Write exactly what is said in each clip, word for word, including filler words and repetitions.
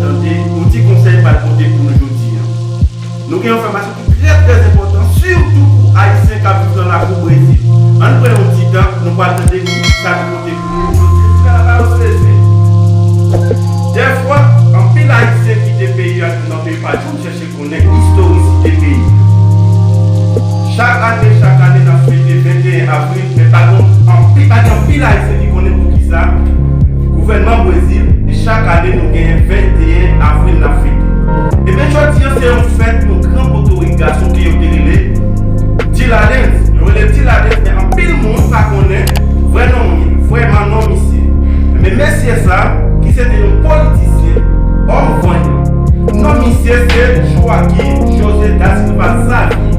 Tande yon ti konsèy pral pote pou nou jodi a. Nou gen yon enfòmasyon ki trè, trè enpòtan, sitou pou Ayisyen k ap viv nan lakou Brezil. Ann pran yon ti tan, nou pral tande ki sa nou pote pou nou jodi a. Dèfwa, anpil Ayisyen kite peyi a, nan peyi pa yo, chèche konnen istorisite peyi. Chak ane, chak ane, n ap fete venteyen avril, men pa gen anpil, pa gen anpil Ayisyen ki konnen poukisa gouvènman Brezil, e chak ane nou genyen venteyen avril n ap fete. Ebyen, jodi a, se yon fèt yon gran potorik gason ke yo te rele Tiladens. Yo rele Tiladens, men anpil moun pa konnen vrè non li, vrèman non misye. Men mesye sa, ki se te yon politisyen, òm vanyan, non misye se Joaquim José da Silva Xavier.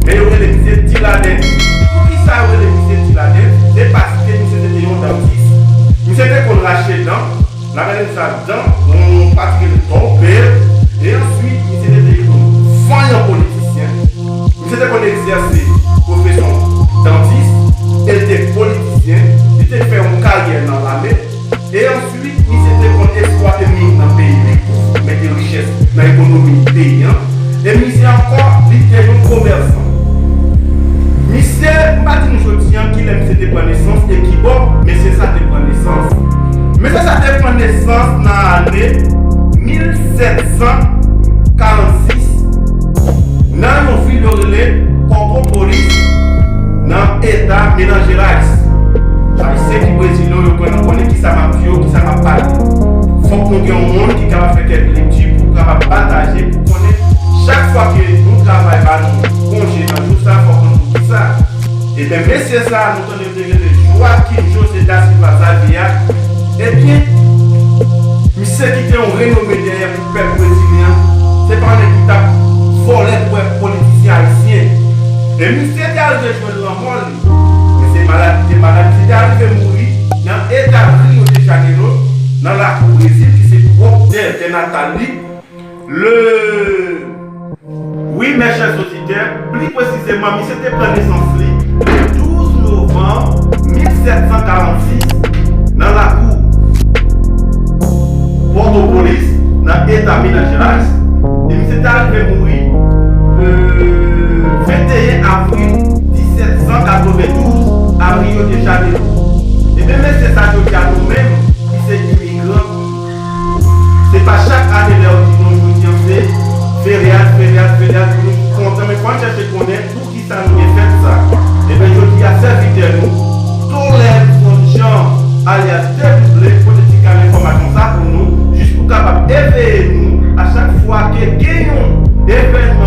Men yo rele misye Tiladens. Poukisa yo rele misye Tiladens? Se paske misye se te yon dantis. Misye te konn rache dan, nan gade sa dan, yon patikil tòpè, e answit, misye te te yon vanyan politisyen. Misye te konn egzèse pwofesyon dantis, e l te politisyen, li te fè yon karyè nan lame, e answit, misye te konn eksplwate min nan peyi li pou mete richès nan ekonomi peyi an. E misye ankò, li te yon komèsan. Misye, m pa di nou jodi a kilè misye te pran nesans e ki bò mesye sa te pran nesans. Mesye sa te pran nesans nan ane mil sèt san karannsis nan yon vil yo rele Pòtopolis, nan eta Minas Gerais. Ayisyen ki Brezil yo, yo kwè nan konnen kisa m ap di yo, kisa m ap pale. Fòk nou gen yon moun ki kapab fè kèk lekti pou kapab pataje, pou konnen chak fwa ke yon travay ba nou konje nan jou sa, fòk nou di kisa. Ebyen, mesye sa, nou tande yo te rele Joaquim José da Silva Xavier, ebyen, misye kite yon renome dèyè pou pèp brezilyen an. Se pa yon nèg ki t ap vòlè pou politisyen ayisyen. E misye te al rejwenn lanmò li. Men se malad li te malad, li te arive mouri nan eta Rio de Janeiro, nan lakou Brezil, ki se pwòp tè, tè natal li. Le, wi, mes chers auditeurs, pli presizeman, misye te pran nesans li le douz novanm mil sèt san karannsis nan lakou Pòtopolis, nan eta Minas Gerais, e misye te arive mouri le venteyen avril disèt san katrevendouz a Rio de Janeiro. Ebyen, mesye sa, jodi a, nou menm ki se imigran, se pa chak ane lè yo di nou jodi a se feryad, feryad, feryad, pou nou kontan, men fò n chèche konnen poukisa nou gen fèt sa. Ebyen, jodi a, sèvitè nou, Tolèv Fonjan, alyas Dedouble, pote ti kal enfòmasyon sa pou nou, jis pou kapab eveye nou a chak fwa ke gen yon evènman